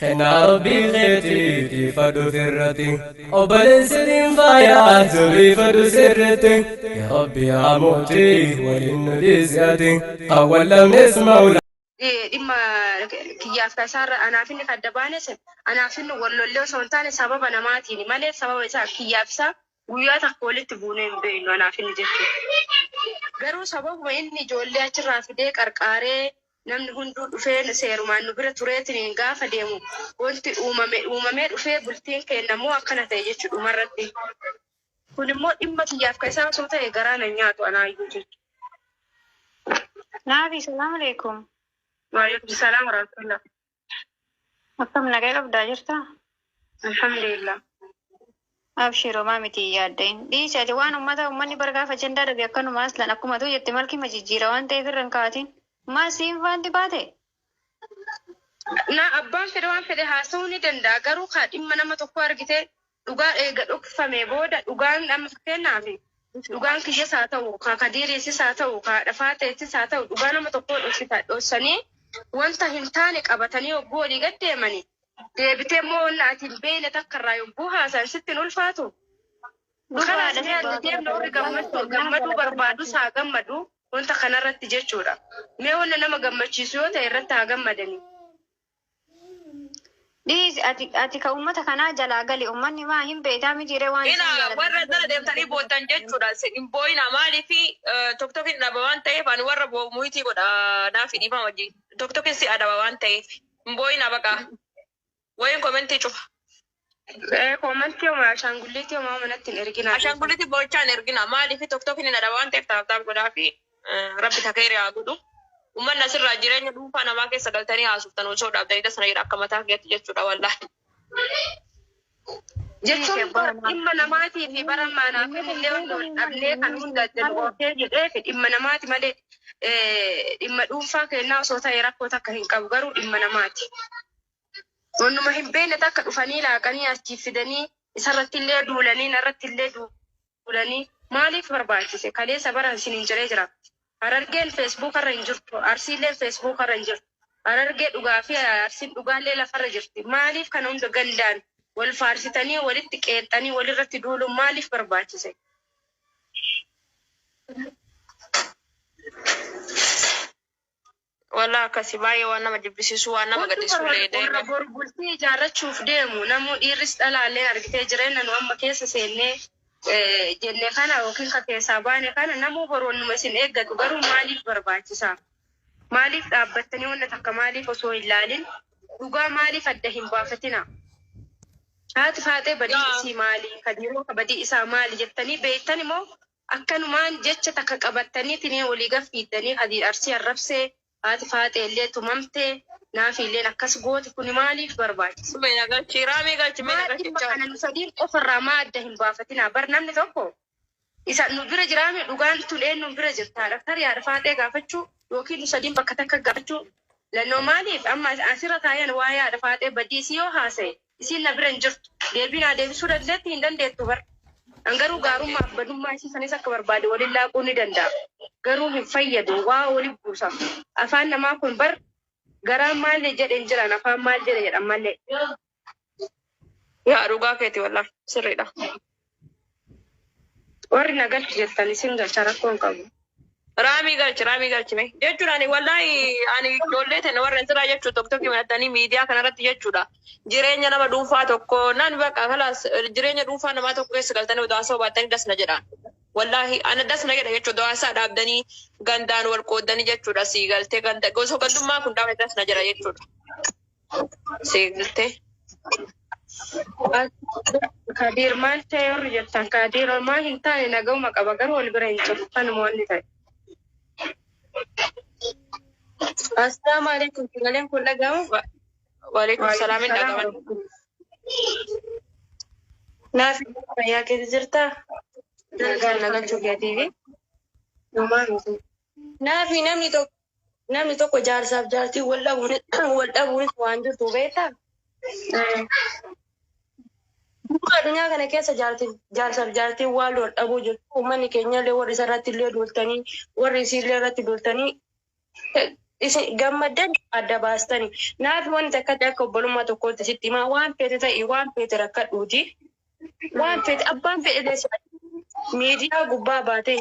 Kennaa Rabbii keetii tiifadhu firratti, obboleessi siin faayaa jabeeffadhu sirritti. Yaa Rabbi yaa mootii waliin nu dhiisi ati, kan wal dhabnes mawlaa. Dhimma kiyyaaf ka isaarra anaaf inni ka adda baane anaaf inni wal lollee osoo hin taane sababa namaatiini malee sababa isaa kiyyaaf isaa guyyaa takka walitti buunee hin beeknu anaaf inni jechuudha. Garuu sababuma inni ijoollee achirraa fidee qarqaaree namni hunduu dhufee seerumaan nu bira tureetiniin gaafa deemu wanti uumame uumamee dhufee bultiin keenna immoo akkana ta'e jechuudha dhumarratti. Kun immoo dhimma kiyyaaf ka isaa osoo ta'e garaa nan nyaatu anaayyuu jechuudha. Naafi salaam alaikum. Waalaikum salaam warahmatullah. Akkam nagaa qabdaa jirtaa? Alhamdulillah. Abshir homaa miti hin yaaddayin. Dhiisi ati waan ummata ummanni bar gaafa ajandaa dhabe akkanuma aslan akkuma tuu jette malkima jijjiira waan ta'eef irra hin kaatin. Maa siin faanti baate? Na abbaan fedhe waan fedhe haasa'uu ni danda'a garuu kaa dhimma nama tokkoo argite dhugaa eega dhokfamee booda dhugaan amma fakkeenyaaf dhugaan kiyyas haa ta'u kaa kadiiriisis haa ta'u kaa haadha faaxeetis haa ta'u dhugaa nama tokkoo dhoksita dhoksanii wanta hin taane qabatanii yogguu walii gad deemani deebitee immoo wanna ati hin beekne takka irraa yogguu haasa'an sitti hin ulfaatu. Dhugaadha Kanaas mee adda deemna warri gammachuu gammaduu barbaadus haa gammadu wanta kanarratti jechuudha. Mee wanna nama gammachiisu yoo ta'e irratti haa gammadanii. Dhiisi ati ati ka ummata kanaa jalaa gali ummanni maa hin beektaa mitiiree waan Ila isaan jaalatan warra hunda jala hin deemtanii jaalatan. boottan jechuudha. Hin boo'ina maaliif toktokin dhaba waan ta'eef ani warra boo'u muhitii godha naaf dhiifama wajjin. Toktokin si adaba waan ta'eef hin boo'ina baqa. Wayin komentii cufa. Koomantii homaa ashaangulliitii homaa manatti hin erginaa. Ashaangulliitii boo'ichaa hin ergina maaliif toktokin hin adaba waan ta'eef taaf taaf godhaa fi rabbi takeeri haa godhu. Uummanni asirraa jireenya dhuunfaa namaa keessa galtanii haasoftan osoo dhaabdanii tasana jedha akka mataa keetti jechuudha wallaahi. Dhiisi Jechuun abbaa manaa. dhimma namaatii fi bara maanaaf illee wal dhabnee kan hunda adda nu oofee jedhee fi dhimma namaati malee dhimma dhuunfaa kennaa osoo ta'e rakkoo takka hin qabu garuu dhimma namaati. Wannuma hin beekne takka dhufanii laaqanii achii fidanii isarratti illee duulanii narratti illee duulanii maaliif barbaachise? Kaleessa bara isiniin jedhee jira. Harargeen Facebook irra hin jirtu. Arsiilleen Facebook irra hin jirtu. Harargee dhugaa fi Arsiin dhugaallee lafarra jirti. Maaliif kana hunda gandaan wal faarsitanii walitti qeexxanii walirratti duuluun maaliif barbaachise? Wallah akkasi baay'ee waan nama jibbisiisu waan nama Wanti gaddisiisu illee warra deeme. boru bultii ijaarrachuuf deemu namuu dhiirris dhalaalleen argitee jireenya nu amma keessa seennee jenne kana yookiin ka keessaa baane kana namuu boru wannuma isin eeggatu garuu maaliif barbaachisa? Maaliif dhaabbattanii wanna takka maaliif osoo hin laalin dhugaa maaliif adda hin baafatina? Haati faaxee badii isii maali? Kadiiroo ka badii isaa maali jettanii beektan immoo akkanumaan jecha takka qabattaniitiin walii gad fiiddanii Kadiir Arsii arrabsee haati faaxee illee tumamtee naafi illeen akkas goote kuni maaliif barbaachise? Mee na galchi raamii galchi mee na Maa galchi dhimma chaa. kana nu sadiin qofarraa maa adda hin baafatinaa? Bar namni tokko isa nu bira jiraame dhugaan tun eenyuun bira jirta? Haadha tarii haadha faaxee gaafachuu yookiin nu sadiin bakka takka gaafachuu lannoo maaliif amma asirra taa'een waa'ee haadha faaxee badii isii yoo haasa'e isiin na bira hin jirtu. Deebii naa deebisuu dandeetti hin dandeettu bar. An garuu gaarummaaf badummaa isii sanis akka barbaade waliin laaquu ni danda'a. Garuu hin fayyadu waa wali buusa. Afaan namaa kun bar garaan maal jedhe hin jiran afaan maal jedhe jedhan malee. Yaa dhugaa keeti wallah sirriidha. Warri na galchu jettan isin galcha rakkoo hin qabu. Raamii galchi raamii galchi mee jechuun ani wallahi ani ijoollee tana warra asirraa jechuu tokko tokko himattanii miidiyaa kanarratti jechuudha. Jireenya nama dhuunfaa tokko naan bakka kalaas jireenya dhuunfaa namaa tokko keessa galtanii odoo haasawaa baattanii dasna jedha. Wallahi ana dasna jedha jechuudha odoo haasaa dhaabdanii gandaan wal qooddanii jechuudha sii galtee ganda osoo gandummaa kun dhaabate dasna jedha jechuudha. Sii galtee. Kadiir maal ta'e warri jettan Kadiir homaa hin taane nagahuma qaba garuu wal bira hin jiru kanuma wanni ta'e. Assalaamu alaikum. Sagaleen kun dhaga'ama? Waalaikum salaam hin Waalaikum dhagaman. Naaf fayyaa keessa jirtaa? Nagaan na galchuu keetiifi. Homaa miti. Naafi namni tokko jaarsaaf jaartii wal dhabuunis waan jirtu beektaa? Duuba addunyaa kana keessa jaarsaaf jaartiin waan wal dhabuu jirtu. Uummanni keenya illee warri isa irratti illee duultanii warri isii illee irratti duultanii Isin gammaddan adda baastani. Naaf wanti akkatti akka obbolummaa tokkootti sitti himaa waan feete ta'i waan feete rakkadhuuti. Waan feete abbaan fedhe illee miidiyaa gubbaa baatee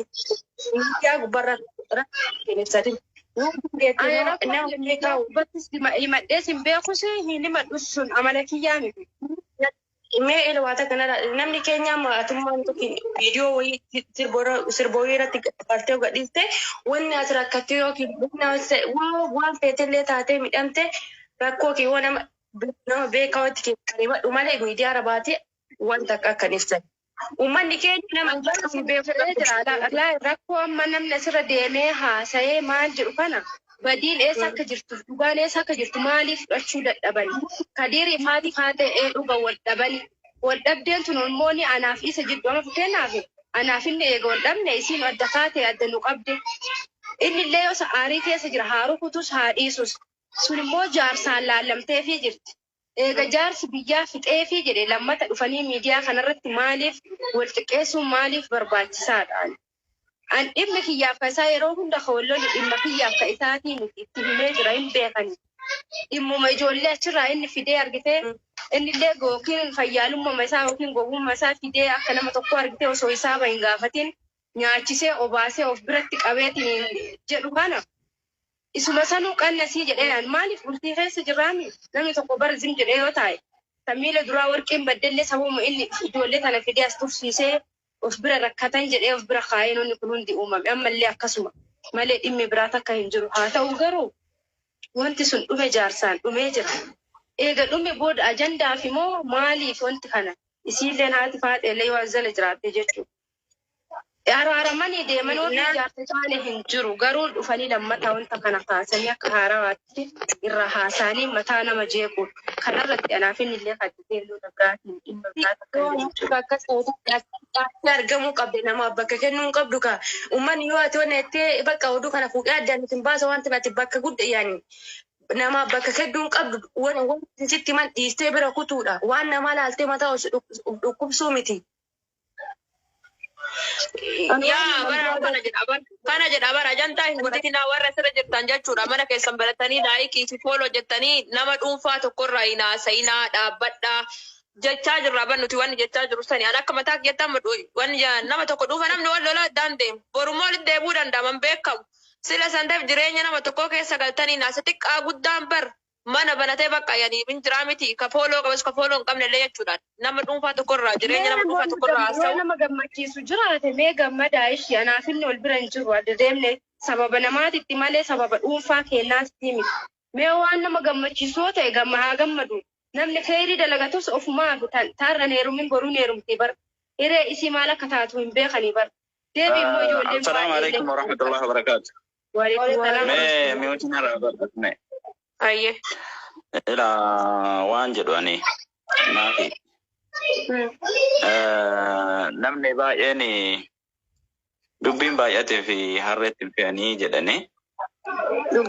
miidiyaa gubbaarra rakkoo ibsatin. Ani rakkoo Nama miidiyaa gubbattis himadhees hin beekus hin himadhus sun amala kiyyaa miti. Mee ilwaata kanarra namni keenya maatummaan tokko viidiyoo wayii sirbooyii irratti bartee gadhiiste wanni as rakkattee yookiin waan feetellee taatee midhamte rakkoo kee waan nama beekaa watti keessaa himadhu malee miidiyaa rabaatee wanta akka akkan ibsan. Uummanni keenya nama Hin beeku jira. Rakkoo amma namni asirra deemee haasa'ee maal jedhu kana badiin eessa akka jirtu dhugaan eessa akka jirtu maaliif fudhachuu dadhaban? Kadirii haati haata'ee dhuga wal dhabani. Wal dhabdeen tun immoo ni anaaf isa jiddu amma fakkeenyaaf anaaf inni eega wal dhabne isiin adda kaatee adda nu qabde. Inni illee yoo aarii keessa jira haa rukutus haa dhiisus. Sun immoo jaarsaan laallamteefii jirti. Eega jaarsi biyyaa fixeefii jedhe lammata dhufanii miidiyaa kanarratti maaliif wal xiqqeessuun maaliif barbaachisaadha? An dhimmi kiyyaaf ka isaa yeroo hunda ka wal lolu dhimma kiyyaaf ka isaatii miti itti himee jira hin beekani. Dhimmuma ijoollee achirraa inni fidee argitee inni illee yookiin fayyaalummaa isaa yookiin gowwummaa isaa fidee akka nama tokko argitee osoo isaa hin gaafatin nyaachisee obaasee of biratti qabeetiin jedhu kana. Isuma sanuu qannasii jedhee maaliif bultii keessa jirraami namni tokko bara zim jedhee yoo taa'e kan miila duraa warqeen baddellee sababuma inni ijoollee tana fidee as tursiisee of bira rakkatan jedhee of bira kaa'ee namni kun hundi uumame ammallee akkasuma malee dhimmi biraa takka hin jiru haa ta'u garuu wanti sun dhume jaarsaan dhumee jira. Eega dhume booda ajandaaf immoo maaliif wanti kana isiilleen haati faaxeellee yoo as jala jiraatte jechuudha. Araaramanii deeman warri jaarsa caale hin jiru garuu dhufanii lammataa wanta kana kaasanii akka haarawaatti irra haasanii mataa nama jeequ kanarratti anaaf inni illee kadditee lola biraatiin dhimma biraa takka hin jiru. Akkas ta'utu argamuu qabde namaaf bakka kennuu hin qabdu ka uummanni yoo ati wanna jettee bakka oduu kana fuudhee addaan isin baasa waan ta'eef bakka guddaa yaani namaaf bakka kennuu hin qabdu wanti sitti himan dhiistee bira kutuudha waan namaa laaltee mataa dhukkubsuu miti. Yaa bara kana jedha bara ajandaa hin godhatinaa warra asirra jirtan jechuudha mana keessan baratanii laayikii fi fooloo jettanii nama dhuunfaa tokkorraa hin haasa'inaa dhaabbadhaa jechaa jirra ban nuti wanni jechaa jiru sani an akka mataa kiyyatti wanni nama tokko dhuunfa namni wal lolaa addaan deemu borummoo walitti deebi'uu danda'aman beekamu sila san ta'eef jireenya nama tokkoo keessa galtanii naasa xiqqaa guddaan bar mana banatee bakka yani min jiraa miti ka fooloo qabas ka fooloo hin qabne illee jechuudha nama dhuunfaa tokkorraa jireenya nama dhuunfaa tokkorraa Yoo haasa'u. nama gammachiisu jiraate mee gammadaa ishii anaaf inni wal bira hin jiru adda deemne sababa namaatitti malee sababa dhuunfaa keenyaatti miti. Mee waan nama gammachiisu yoo ta'e gamma haa gammadu. Namni kheyrii dalagatus ofumaaf taarran heerumin boruun heerumti bar. Hiree isii maal akka taatu hin beekanii bar. Deebi immoo ijoolleen Assalamu alaikum warahmatullahi wabarakatuh. Waalaikum salaam. Mee mi'ooti narraa barbaadne. Ayyee. Ila waan jedhu ani maafi. Namni baay'een dubbiin baay'atee fi harreetti hin fe'anii jedhani.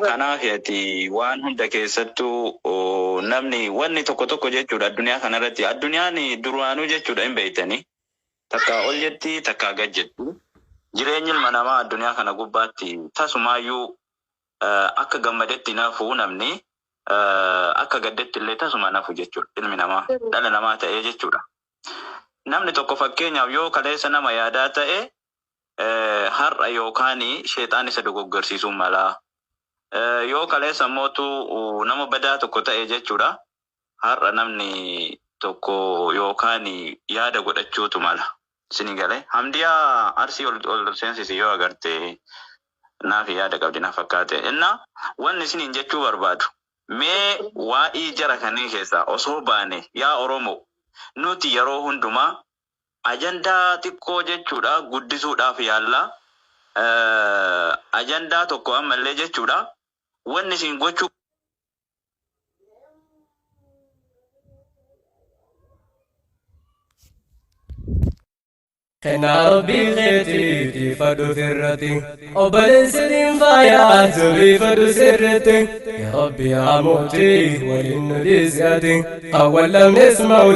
Kanaaf ati waan hunda keessattuu namni wanni tokko tokko jechuudha addunyaa kanarratti. Addunyaan duraanuu jechuudha hin beektani. Takkaa ol jetti takkaa gad jetti. Jireenyi ilma namaa addunyaa kana gubbaatti tasumaayyuu akka gammadetti nafu namni akka gaddetti illee tasuma nafu jechuudha ilmi namaa dhala namaa ta'ee jechuudha. Namni tokko fakkeenyaaf yoo kaleessa nama yaadaa ta'e har'a yookaan sheexaan isa dogoggorsiisuu mala. Yoo kaleessa mootu nama badaa tokko ta'e jechuudha. Har'a namni tokko yookaan yaada godhachuutu mala. Sini galee hamdiyaa arsii ol seensisi yoo agarte naaf yaada qabdi na fakkaate. Inna wanni isiniin jechuu barbaadu mee waa'ee jara kanneen keessaa osoo baane yaa Oromoo nuti yeroo hundumaa ajandaa xiqqoo jechuudha guddisuudhaaf yaalla. Ajandaa tokko ammallee jechuudha wanni isin gochuu Kennaa rabbii keetiif fadhu firratti obboleessi faaya jabeeffadhu sirritti yaa rabbi yaa mootii waliin nu dhiisi ati kan wal dhabnes maula.